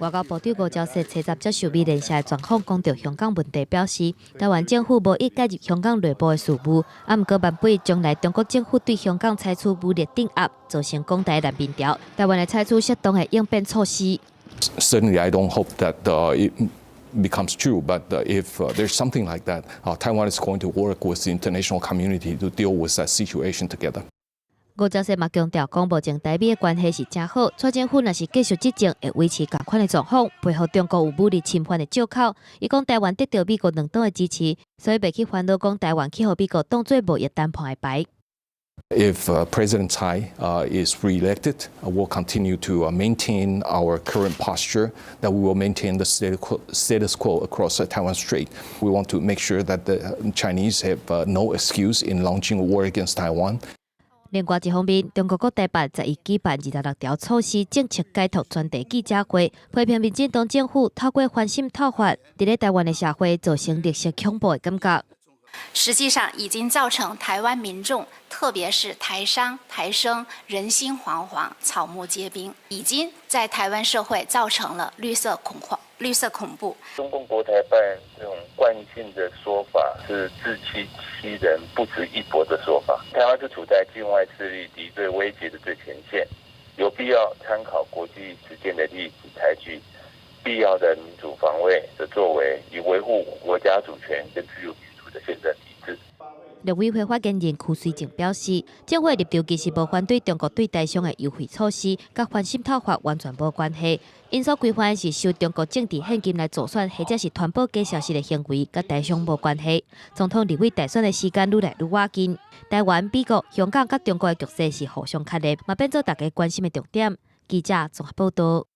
外交部長吳釗燮初十接受美聯社的專訪，講著香港問題，表示台灣政府無意介入香港內部的事務，啊，毋過萬不將來中國政府對香港採取武力鎮壓，造成港台難民潮，台灣會採取適當的應變措施。 Certainly, I don't hope that it becomes true, but if there's something like that, Taiwan is going to work with the international community to deal with that situation together. 吳釗燮嘛強調，講目前台美的關係是誠好，蔡政府若是繼續執政，會維持仝款的狀況，袂予中國有武力侵犯的藉口。伊講台灣得著美國兩黨的支持，所以袂去煩惱講台灣去予美國當做貿易談判的牌。 If President Tsai is re-elected, we'll continue to maintain our current posture, that we will maintain the status quo across the Taiwan Strait. We want to make sure that the Chinese have no excuse in launching war against Taiwan. 另外一方面，中國國台辦11舉辦26條措施政策解讀專題記者會，批評民進黨政府透過反滲透法，佇咧台灣的社會造成綠色恐怖的感覺。實際上已經造成台灣民眾，特別是台商、台生人心惶惶、草木皆兵，已經在台灣社會造成了綠色恐慌、綠色恐怖。中共國台辦這種慣性的說法是自欺欺人、不值一駁的說法。台灣是處在境外勢力敵對威脅的最前線，有必要參考國際實踐的例子，採取必要的民主防衛的作為，以維護國家主權跟自由民主的憲政體制。陸委會發言人柯瑞正表示，政府的立場其實無反對中國對台商的優惠措施，佮反滲透法完全無關係。𪜶所規範的是收中國政治獻金來助選，或者是傳播假消息的行為，佮台商無關係。總統立委大選的時間愈來愈倚近，台灣、美國、香港佮中國的局勢是互相牽連，嘛變做大家關心的重點。記者綜合報道。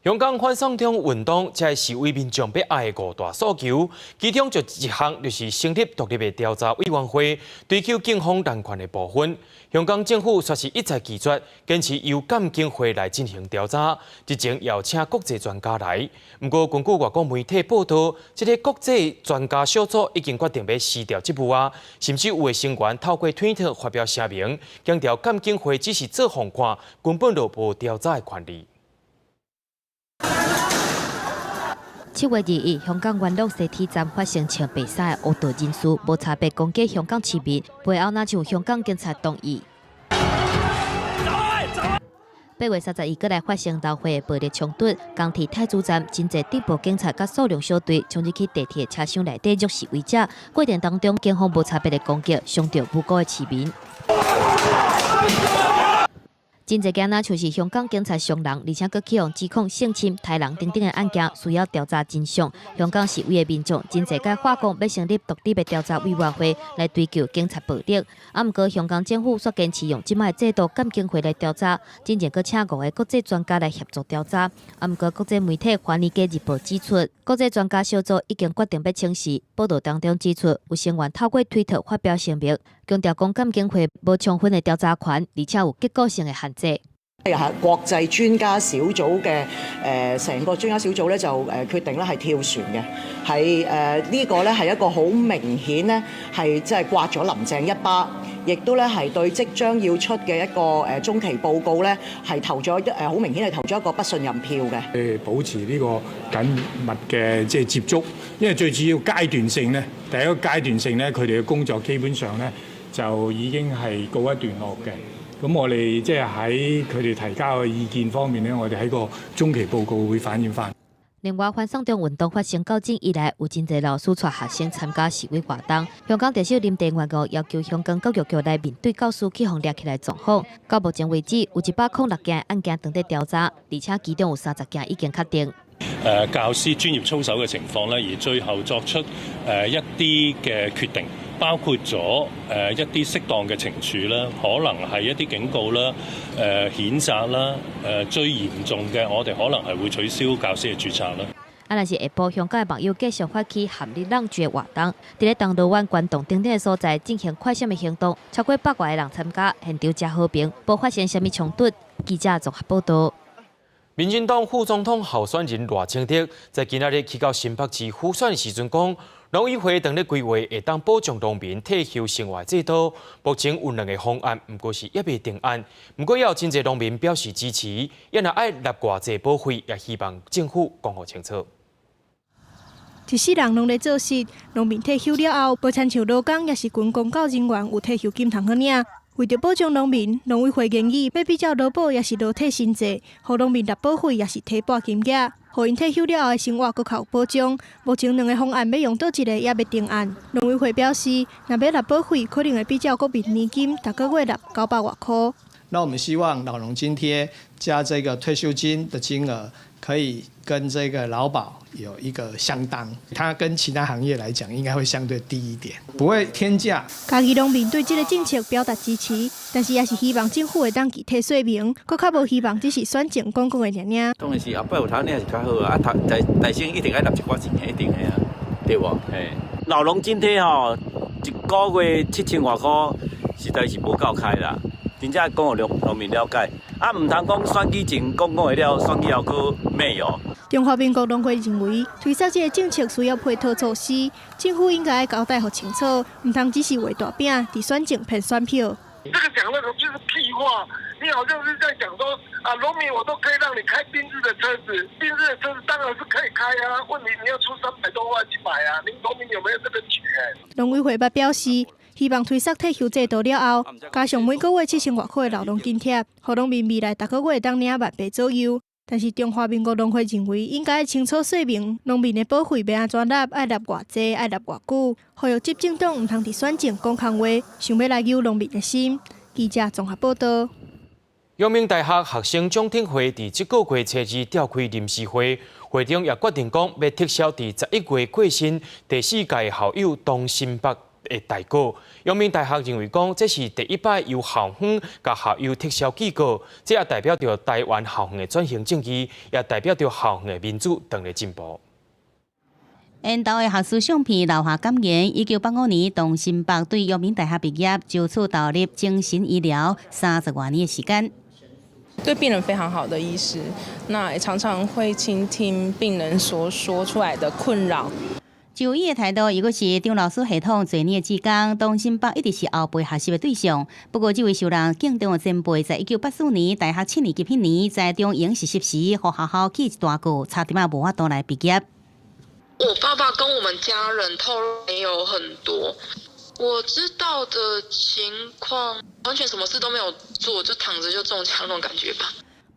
香港反送中運動，這示威民眾欲愛的五大訴求，其中就一項就是成立獨立的調查委員會，追究警方濫權的部分。香港政府煞是一再拒絕，堅持由監警會來進行調查，日前邀請國際專家來。毋過根據外國媒體報道，這个國際專家小組已經決定欲辭掉職務啊，甚至有的成員透過推特發表聲明，強調監警會只是做予看，根本就無調查的權利。7月21，香港元朗西鐵站發生穿白衫的黑道人士無差別攻擊香港市民，背後若像香港警察同意。8月31，閣來發生流血的暴力衝突，港鐵太子站真濟鎮暴警察佮數量小隊衝入去地鐵車廂內底捉示威者，過程當中警方無差別的攻擊，傷著無辜的市民。真濟件若像是香港警察傷人，而且閣去予指控性侵、刣人等等的案件，需要調查真相。香港示威的民眾真濟擺喊講欲成立獨立的調查委員會來追究警察暴力。啊，毋過香港政府煞堅持用這擺的制度監警會來調查，進前閣請五個國際專家來協助調查。啊，毋過國際媒體《華爾街日報》指出，國際專家小組已經決定欲請辭。報道當中指出，有成員透過推特發表聲明，強調講監警會無充分的調查權，而且有結構性的限制。係國際專家小組嘅成個專家小組咧就決定咧係跳船嘅，係呢個咧係一個好明顯咧係即係摑咗林鄭一巴，亦都咧係對即將要出嘅一個中期報告咧係投咗一好明顯係投咗一個不信任票嘅。保持呢個緊密嘅即係接觸，因為最主要階段性咧，第一個階段性咧，佢哋嘅工作基本上咧就已經係告一段落嘅。咁我哋即係喺佢哋提交嘅意見方面咧，我哋喺個中期報告會反映翻。另外，反送中運動發生到今以來，有真濟老師帶學生參加示威活動。香港特首林鄭月娥要求香港教育局來面對教師去予掠起來狀況。到目前為止，有106件案件正佇調查，而且其中有30件已經確定。教師專業操守嘅情況咧，而最後作出一啲嘅決定，包括咗一啲適當嘅懲處啦，可能係一啲警告啦、譴責啦、最嚴重嘅，我哋可能係會取消教師嘅註冊啦。啊，若是下晡香港的網友繼續發起陷入浪捲的活動，佇咧銅鑼灣關洞等等的所在進行快閃的行動，超過百外个人參加，現場誠和平，無發生啥物衝突。記者綜合報道。民進黨副總統候選人賴清德在今仔日去到新北市輔選的時陣講，農委會當咧規劃會當保障農民退休生活制度，目前有兩個方案，毋過是猶未定案。毋過也有真濟農民表示支持，伊若愛納偌濟保費，也希望政府講予清楚。一世人攏咧做事，農民退休了後，無親像勞工，抑是軍公教人員有退休金通好領。為著保障農民，農委會建議欲比照勞保，抑是勞退新制，予農民納保費，抑是提撥金額，予𪜶退休了後的生活閣較有保障。目前兩个方案欲用佗一个猶未定案。農委會表示，若欲納保費，可能會比照國民年金，逐个月納900外箍。那我們希望老農津貼加這個退休金的金額，可以跟這個勞保有一個相當，它跟其他行業來講，應該會相對低一點，不會天價。嘉義農民對這个政策表達支持，但是也是希望政府會當具體說明，閣較無希望只是選前講講的爾爾。當然是後擺有通領是較好啊，啊頭大大省一定愛納一寡錢，一定的啊，對無？嘿，老農津貼吼，一个月7000外箍，實在是無夠開啦。真正講予農民了解，啊，毋通講選舉前講講會了，選舉後閣沒有。中華民國農會認為，推捒這个政策需要配套措施，政府應該交代予清楚，毋通只是畫大餅，佇選前騙選票。這個講那個就是屁話，你好像是在講說啊，農民我都可以讓你開賓士的車子，賓士的車子當然是可以開啊，問題你要出300多萬去買啊，你農民有沒有這個錢？農委會捌表示，希望推捒退休制度了後，加上每個月7000外箍的老農津貼，予農民未來逐個月會當領1萬8左右。但是中華民國農會認為，應該清楚說明農民的保費欲按怎納，愛納偌濟，愛納偌久，呼籲執政黨毋通佇選前講空話，想欲來誘農民的心。記者綜合報道。陽明大學學生總挺會佇這個月初二召開臨時會，會中也決定講欲撤銷佇11月過身第四屆校友董新北的代告。陽明大學認為講，這是第一擺由校方共校友撤銷警告，這也代表著台灣校園的轉型正義，也代表著校園的民主當咧進步。緣投的學術相片留下感言。1985年，董新北對陽明大學畢業，就此投入精神醫療30外年的時間。對病人非常好的醫師，那也常常會傾聽病人所說出來的困擾。就醫的態度，又閣是張老師系統濟年的志工，董新北一直是後輩學習的對象。不過，這位受人敬重的前輩，在1984年大學七年級彼年，在中營實習時，予學校記一大過，差點仔無法度來畢業。我爸爸跟我們家人透露沒有很多，我知道的情況，完全什麼事都沒有做，就躺着就中槍那種感覺吧。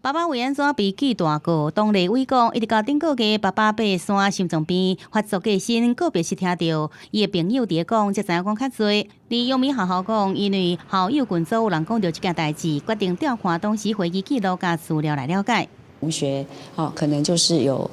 爸爸為按怎被記大過？董麗偉講，一直到頂個月，爸爸爬山心臟病發作過身，告別時聽著伊的朋友佇咧講，才知影講較濟。而陽明學校講，因為校友群組有人講著這件代誌，決定調看當時會議記錄佮資料來了解。同學，哦，可能就是有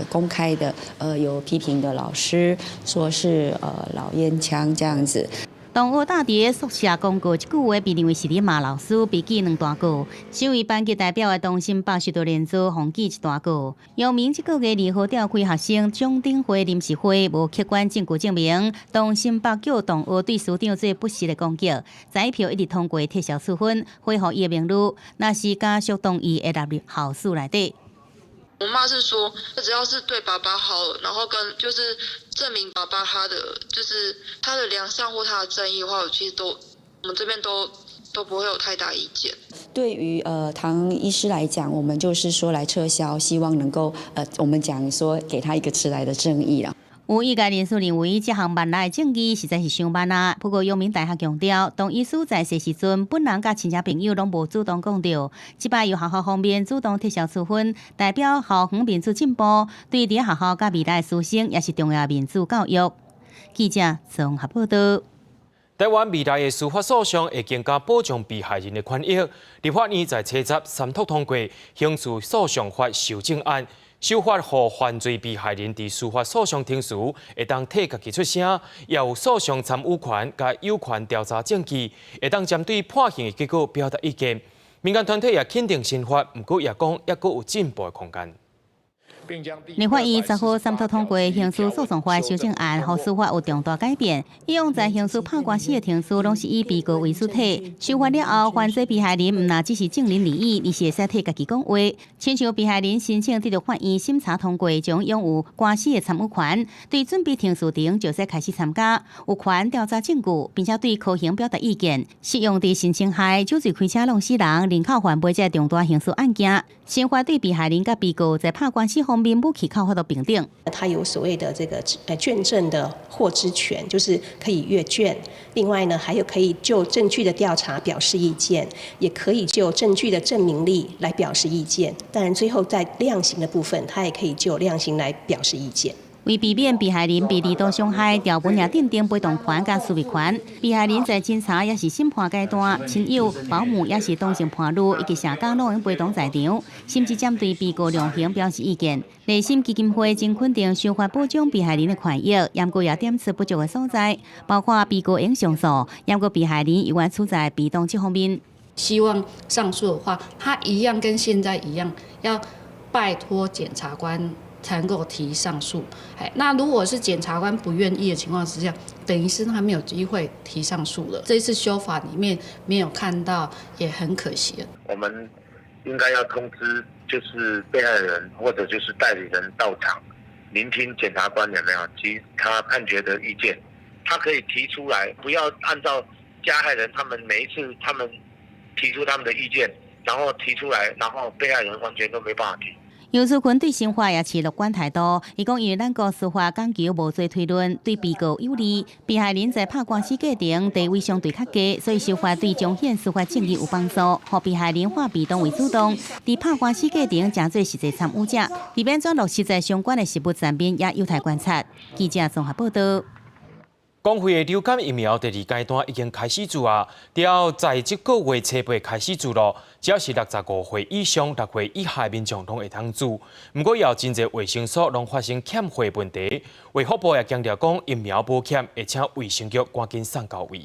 公開的，有批評的老師，說是老煙槍這樣子。同學大佇宿舍講過這句話，被認為是咧罵老師，被記兩大過。身為班級代表的東新北受到連坐，予記一大過。陽明這個月2號召開學生總頂會臨時會，無客觀證據證明東新北叫同學對師長做不實的攻擊，十一票一致通過撤銷處分，恢復伊的名譽。若是家屬同意，會納入校史內底。我媽是說，只要是對爸爸好，然後跟就是證明爸爸他的就是他的良善或他的正義的話，我其實都我們這邊都不會有太大意見。對於唐醫師來講，我們就是說來撤銷，希望能夠我們講說給他一個遲來的正義啦。有業界人士認為，這項慢來的正義實在是傷慢啊。不過，陽明大學強調，唐醫師在世時陣，本人佮親戚朋友攏無主動講著。這擺由學校方面主動撤銷處分，代表校園民主進步，對佇學校佮未來師生也是重要民主教育。記者綜合報道。台灣未來的司法訴訟會更加保障被害人的權益。立法院在初十三讀通過刑事訴訟法修正案。修法予犯罪被害人佇司法訴訟程序會當替家己出聲，也有訴訟參與權佮有權調查證據，會當針對判刑的結果表達意見。民間團體也肯定新法，毋過也講猶閣有進步的空間。立法院10號三讀通過刑事訴訟法修正案，予司法有重大改變。以往在刑事拍官司的程序，攏是以被告為主體。修法了後，犯罪被害人毋但只是證人利益，而是會使替家己講話。親像被害人申請得著法院審查通過，將擁有官司的參與權，對準備程序中就使開始參加，有權調查證據，並且對科刑表達意見。適用佇性侵害、酒醉開車弄死人、人口販賣這重大刑事案件。新法對被害人佮被告在拍官司方面武器較法度平等。他有所謂的這個卷證的獲知權，就是可以閱卷。另外呢，還有可以就證據的調查表示意見，也可以就證據的證明力來表示意見。當然，最後在量刑的部分，他也可以就量刑來表示意見。為避免被害人被二度傷害，條文也訂定賠償權佮私密權。被害人在偵查抑是審判階段，親友、保姆抑是同性伴侶以及社工攏會陪同在場，甚至針對被告量刑表示意見。勵馨基金會真肯定修法保障被害人的權益，毋過也點出不足的所在，包括被告應上訴，毋過被害人猶原處在被動這方面。希望上訴的話，他一樣跟現在一樣，要拜託檢察官才能夠提上訴。哎，那如果是檢察官不願意的情況之下，等於是他沒有機會提上訴了。這一次修法裡面沒有看到，也很可惜。我們應該要通知，就是被害人或者就是代理人到場，聆聽檢察官有沒有及他判決的意見，他可以提出來，不要按照加害人他們每一次他們提出他們的意見，然後提出來，然後被害人完全都沒辦法提。游淑坤對新法也持樂觀態度，伊講因為咱國司法講求無罪推論，對被告有利，被害人在拍官司過程地位相對較低，所以修法對彰顯司法正義有幫助，予被害人化被動為主動，佇拍官司過程成做實際參與者，佇欲按怎落實在相關的實務層面也有待觀察。記者綜合報道。公費的流感疫苗第二階段已經開始注啊，了後在這個月初八開始注咯，只要是65歲以上、6歲以下的民眾攏會當注。毋過，也有真濟衛生所攏發生欠貨問題，衛福部也強調講疫苗無欠，會請衛生局趕緊送到位。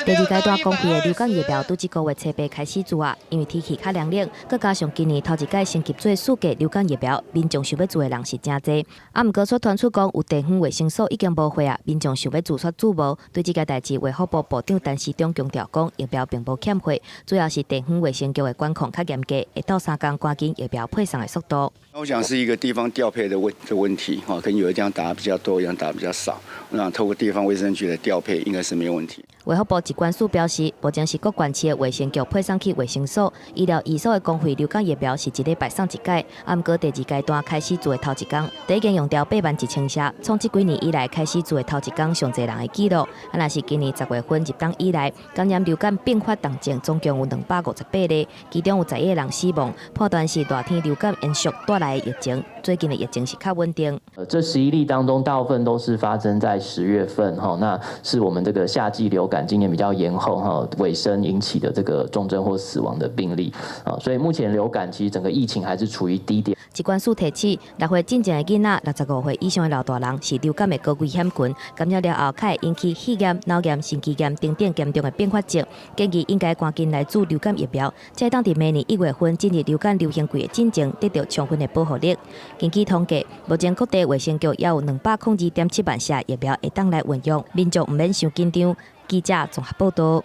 第二階段公費的流感疫苗，佇這個月初八開始注啊，因為天氣較涼冷，閣加上今年頭一擺升級做四價流感疫苗，民眾想欲注的人是誠濟。啊，毋過卻傳出講有地方衛生所已經無貨啊，民眾想欲注卻注無。對這件代誌，衛福部部長陳時中強調講，疫苗並無欠貨，主要是地方衛生局的管控較嚴格，會鬥相共趕緊疫苗配送的速度。我想是一個地方調配的問題，哈，可能有的地方打比較多，有的地方打比較少，那透過地方衛生局的調配，應該是沒有問題。題。衛福部疾管署表示，目前是各縣市的衛生局配送去衛生所，醫療院所的公費流感疫苗是一禮拜送一劑。啊，毋過第二階段開始做的頭一工，就已經用掉81,000劑，創這幾年以來開始做的頭一工上濟人的紀錄。啊，若是今年10月份入冬以來，感染流感併發重症總共有258例，其中有11個人死亡，判斷是熱天流感延續帶來的疫情。最近的疫情是較穩定。這11例當中，大部分都是發生在10月份，哈，那是我們這個夏季流感今年比較延後，哈，尾聲引起的這個重症或死亡的病例，啊，所以目前流感其實整個疫情還是處於低點。疾管署提醒，6歲進前的囡仔，65歲以上的老大人是流感的高危險群，感染了後，較會引起肺炎、腦炎、神經炎等等嚴重的併發症，建議應該趕緊來注流感疫苗，才會當佇明年1月份進入流感流行季的進前，得到充分的保護力。根據統計，目前各地衛生局也有202.7萬劑疫苗會當來運用，民眾毋免傷緊張。記者綜合報道。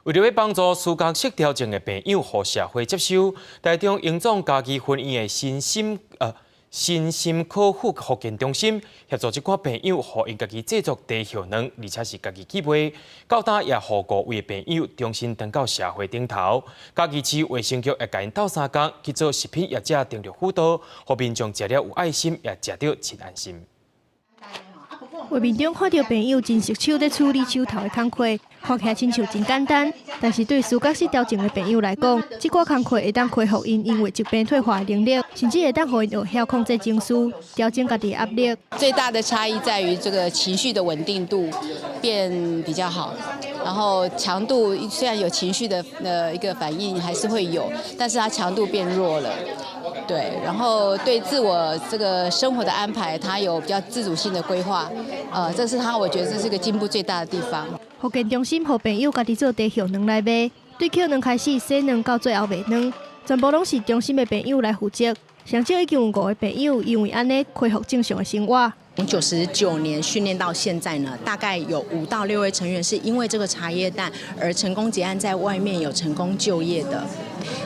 為著欲幫助思覺失調症的病友予社會接受，台中榮總家己分院的身心康復復健中心協助這寡病友，予𪜶家己製作茶葉卵，而且是家己去賣。到今也予五位病友重新轉到社會頂頭。嘉義市衛生局也共𪜶鬥相共去做食品業者登錄輔導，予民眾食了有愛心，也食著真安心。畫面中看著病友真熟手佇處理手頭的工課，看起來親像真簡單，但是對思覺失調症的病友來講，這寡工課會當恢復𪜶因為疾病退化的能力，甚至會當予𪜶學曉控制情緒，調整家己的壓力。最大的差異在於這個情緒的穩定度變比較好，然後強度雖然有情緒的一個反應還是會有，但是它強度變弱了。對，然後對自我這個生活的安排，他有比較自主性的規劃，這是他我覺得這是個進步最大的地方。復健中心予病友家己做茶葉卵來賣，對抾卵開始洗卵到最後賣卵，全部攏是中心的病友來負責。上少已經有五個病友因為按呢恢復正常的生活。從99年訓練到現在呢，大概有5到6位成員是因為這個茶葉蛋而成功結案，在外面有成功就業的。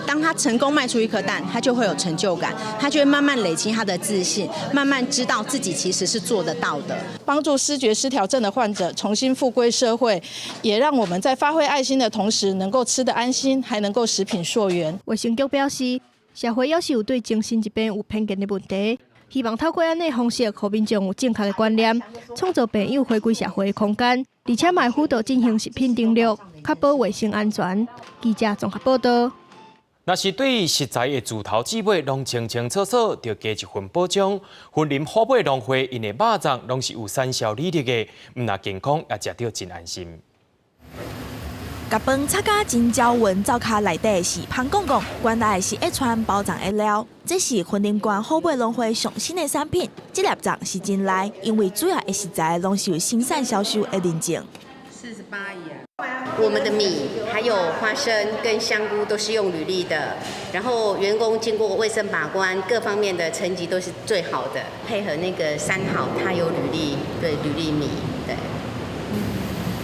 當他成功賣出一顆蛋，他就會有成就感，他就會慢慢累積他的自信，慢慢知道自己其實是做得到的。幫助思覺失調症的患者重新復歸社會，也讓我們在發揮愛心的同時，能夠吃得安心，還能夠食品溯源。衛生局表示，社會猶是有對精神疾病有偏見的問題，希望透過按呢方式，予民眾有正確的觀念，創造病友回歸社會的空間，而且嘛會輔導進行食品登錄，確保衛生安全。記者綜合報道。若是對食材的自頭至尾攏清清楚楚，就加一份保障。雲林虎尾農會𪜶的肉粽攏是有產銷履歷的，毋但健康，也食著真安心。共飯炒甲真焦勻，灶跤內底是芳絳絳，原來是會穿包裝的料。這是雲林縣虎尾農會上新的產品，這粒粽是真來，因為主要的食材攏是有生產銷售的認證。 48億。我們的米還有花生跟香菇都是用履歷的，然後員工經過衛生把關，各方面的成績都是最好的。配合那個三好，它有履歷，對履歷米，對。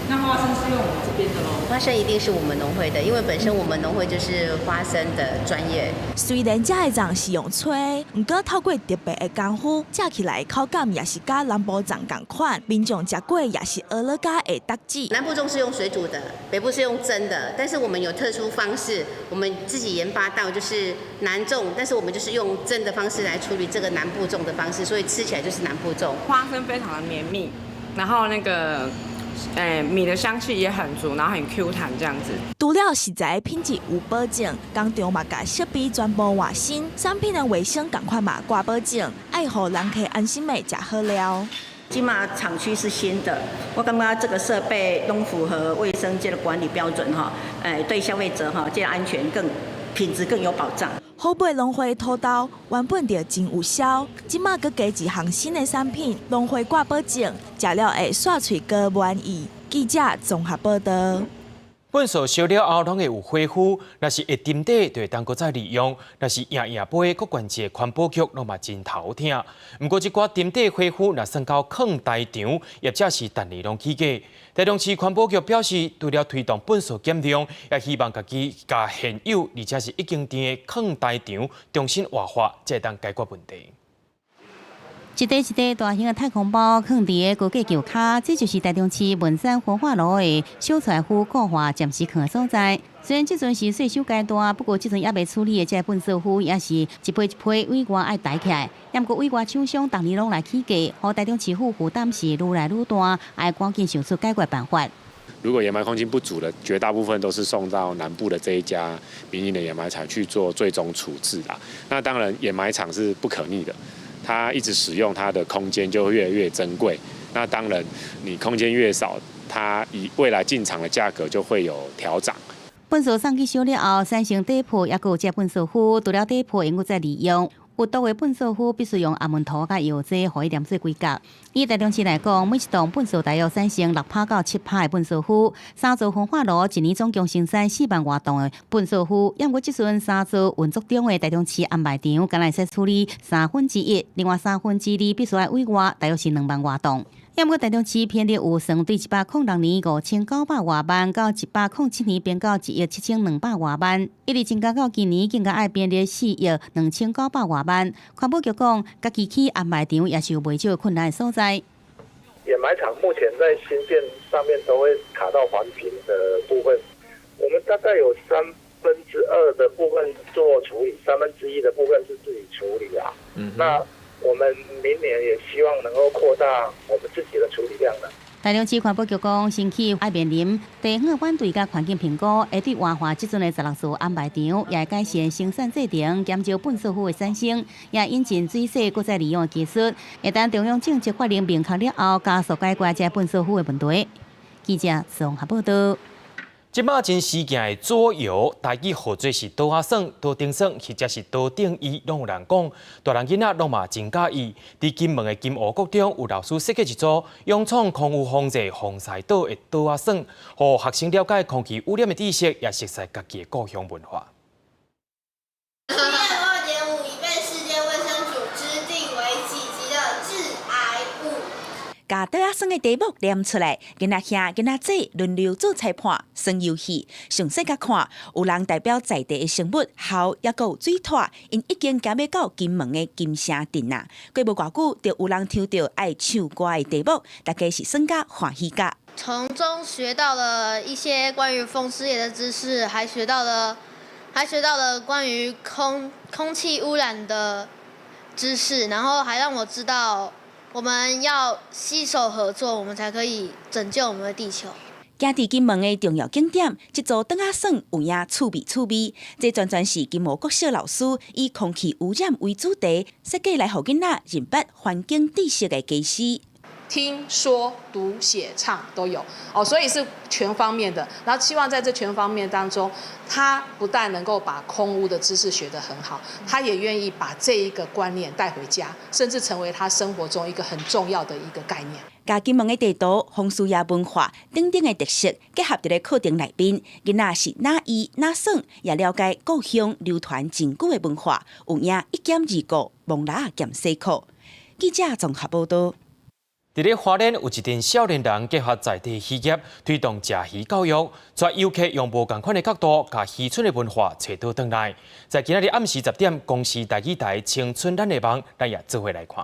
那花生是用我們這邊的囉？花生一定是我們農會的，因為本身我們農會就是花生的專業。雖然這个粽是用吹，毋過透過特別的功夫，食起來口感也是佮南部粽仝款。民眾食過也是學了佮會得志。南部粽是用水煮的，北部是用蒸的，但是我們有特殊方式，我們自己研發到就是南粽，但是我們就是用蒸的方式來處理這個南部粽的方式，所以吃起來就是南部粽。花生非常的綿密，然後那個。米的香氣也很足，然後很 Q 彈這樣子。除了食材品質有保證，工廠嘛共設備全部換新，產品的衛生仝款嘛掛保證，愛予人客安心的食好料。這馬廠區是新的，我感覺這個設備攏符合衛生界的管理標準哈，對消費者哈，這個安全更品質更有保障。虎尾農會土豆原本就真有銷，這馬閣加一項新的產品，農會掛保證，食了會煞喙閣滿意。記者綜合報道。糞埽燒了後，攏會有火灰，若是會沉底，就會當閣再利用；若是硬硬飛，各縣市的環保局攏嘛真頭疼。毋過，這寡沉底火灰若算到礦台場，業者是逐年攏起價。台中市環保局表示，除了推動糞埽減量，也希望家己共現有而且是已經佇的礦台場重新活化，才會當解決問題。一塊一塊大型的太空包囥佇个高架橋跤，這就是台中市文山活化爐的小柴胡固化暫時囥的所在。雖然這陣是稅收階段，不過這陣猶未處理的這個糞埽灰也是一批一批委外愛抬起來。毋過委外廠商逐年攏來起價，予台中市府負擔是愈來愈大，愛趕緊想出解決辦法。如果掩埋空間不足的，絕大部分都是送到南部的這一家民營的掩埋場去做最終處置啦。那當然，掩埋場是不可逆的。它一直使用它的空間就會越來越珍貴，那當然你空間越少，它以未來進場的價格就會有調漲。糞埽送去燒了後，產生底破，抑閣有這糞埽灰，除了底破會用閣再利用。有毒的糞埽灰必須用阿門塗佮藥劑，予伊黏做規角。以台中市來講，每一棟糞埽大約產生6趴到7趴的糞埽灰。三座焚化爐一年總共生產4萬外噸的糞埽灰，毋過這陣三座運作中的台中市掩埋場，敢若會使處理1/3，另外2/3必須愛委外，大約是2萬外噸。毋過台中市編率有算對106年5900外萬，到107年變到1億7200外萬，一直增加到今年，更加愛編列4億2900外萬。環保局講，家己起掩埋場也是有袂少困難的所在。掩埋場目前在新建上面都會卡到環評的部分，我們大概有2/3的部分做處理，1/3的部分是自己處理啊。那我們明年也希望能夠擴大我們自己的處理量的。台中市環保局講，新起愛面臨地方反對佮環境評估，會對活化這陣的16座掩埋場，也會改善生產製程，減少糞埽灰的產生，也引進水洗閣再利用的技術。會等中央政策法令明確了後，加速解決這糞埽灰的問題。記者綜合報道。這擺真時行的桌遊，台語號做是桌仔耍、桌頂耍，或者是桌頂椅，攏有人講。大人囡仔攏嘛真佮意。佇金門的金湖國中，有老師設計一組勇闖空污防治風獅島的桌仔耍，予學生了解空氣污染的知識，也熟悉家己的故鄉文化。 PM2.5已被世界衛生組織定為幾級的致癌物。共桌仔耍的題目念出來，囡仔兄、囡仔姊輪流做裁判，耍遊戲。從細佮看，有人代表在地的生物，猴抑閣有水獺，𪜶已經行欲到金門的金城鎮啊。過無偌久，就有人抽著愛唱歌的題目，大家是耍甲歡喜甲。從中學到了一些關於風獅爺的知識，還學到了關於空氣污染的知識，然後還讓我知道，我們要攜手合作，我們才可以拯救我們的地球。行佇金門的重要景點，這組桌仔耍有影趣味趣味。這全全是金湖國小老師以空氣污染為主題，設計來予囡仔認捌環境知識的家私。聽說讀寫唱都有哦，所以是全方面的。然後希望在這全方面當中，他不但能夠把空污的知識學得很好，他也願意把這一個觀念帶回家，甚至成為他生活中一個很重要的一個概念。共金門的地圖、風獅爺文化等等的特色結合佇咧課程內面，囡仔是哪伊哪耍，也了解故鄉流傳真久的文化，有影一兼二顧，摸蜊仔兼洗褲。記者綜合報道。佇咧花蓮有一陣少年人結合在地漁業，推動食魚教育，帶遊客用無仝款的角度，共漁村的文化揣倒轉來。在今仔日暗時10點，公視台語台《青春咱的夢》，咱也做伙來看。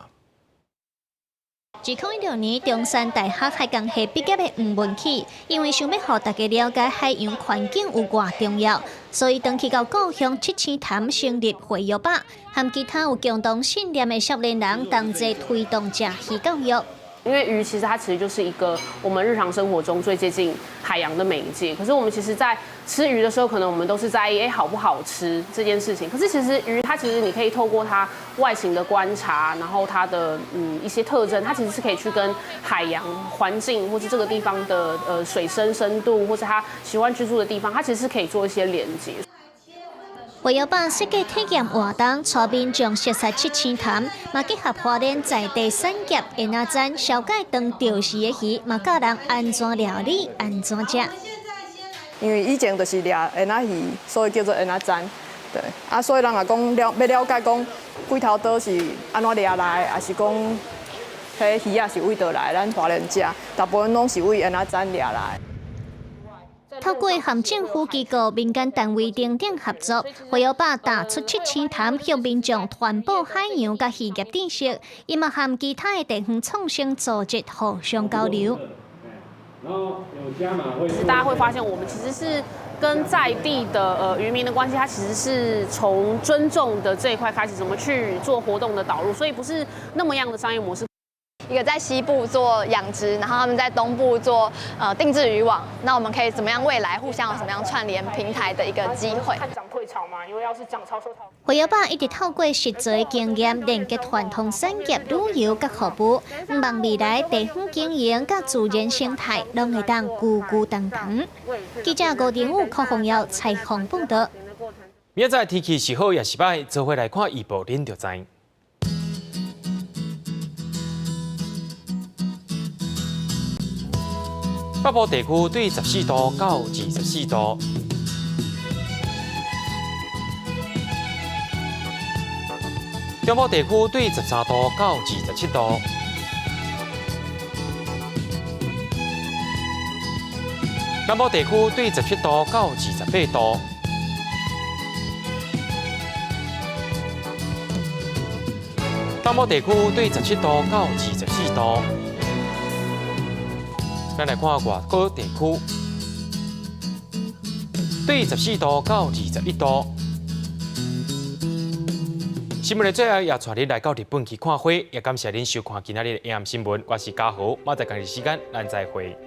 2016年，中山大學海工系畢業的吳文啟，因為想欲予大家了解海洋環境有偌重要，所以轉去到故鄉七星潭成立惠育吧，和其他有共同信念的少年人同齊推動食魚教育。因為魚其實它其實就是一個我們日常生活中最接近海洋的媒介。可是我們其實，在吃魚的時候，可能我們都是在意好不好吃這件事情。可是其實魚它其實你可以透過它外形的觀察，然後它的一些特徵，它其實是可以去跟海洋環境，或是這個地方的水深深度，或是它喜歡居住的地方，它其實是可以做一些連接。為了把設計體驗活動，帶民眾熟悉七星潭，嘛結合花蓮在地產業蜆仔煎、紹介當釣時的魚，嘛教人按怎料理、按怎食。因為以前就是掠蜆仔魚，所以叫做蜆仔煎。對，啊，所以人若講了欲了解講鬼頭刀是按怎掠來，抑是講彼魚仔是佗佗來，咱花蓮食，大部分攏是佗蜆仔煎掠來。透過和政府機構、民間單位等等合作，惠友壩踏出七星潭向民眾傳播海洋佮漁業知識，伊嘛和其他的地方創新組織互相交流。大家會發現，我們其實是跟在地的漁民的關係，它其實是從尊重的這一塊開始，怎麼去做活動的導入，所以不是那麼樣的商業模式。一個在西部做養殖，然後他們在東部做定製漁網，那我們可以怎麼樣未來互相有什麼樣串聯平台的一個機會？惠友壩一直透過實際經驗連結傳統產業、旅遊佮服務，望未來地方經營佮自然生態攏會當咕咕當當。記者吳定武、柯宏耀採訪報導。明仔載天氣是好抑是䆀，做伙來看預報，恁就知。北部地區對14度到24度，中部地區對13度到27度，南部地區對17度到28度，東部地區對17度到24度。咱來看外島地區，對14度到21度。新聞的最後也帶你來到日本去看花，也感謝恁收看今仔日的 AM 新聞。我是嘉豪，明仔載仝時間，咱再會。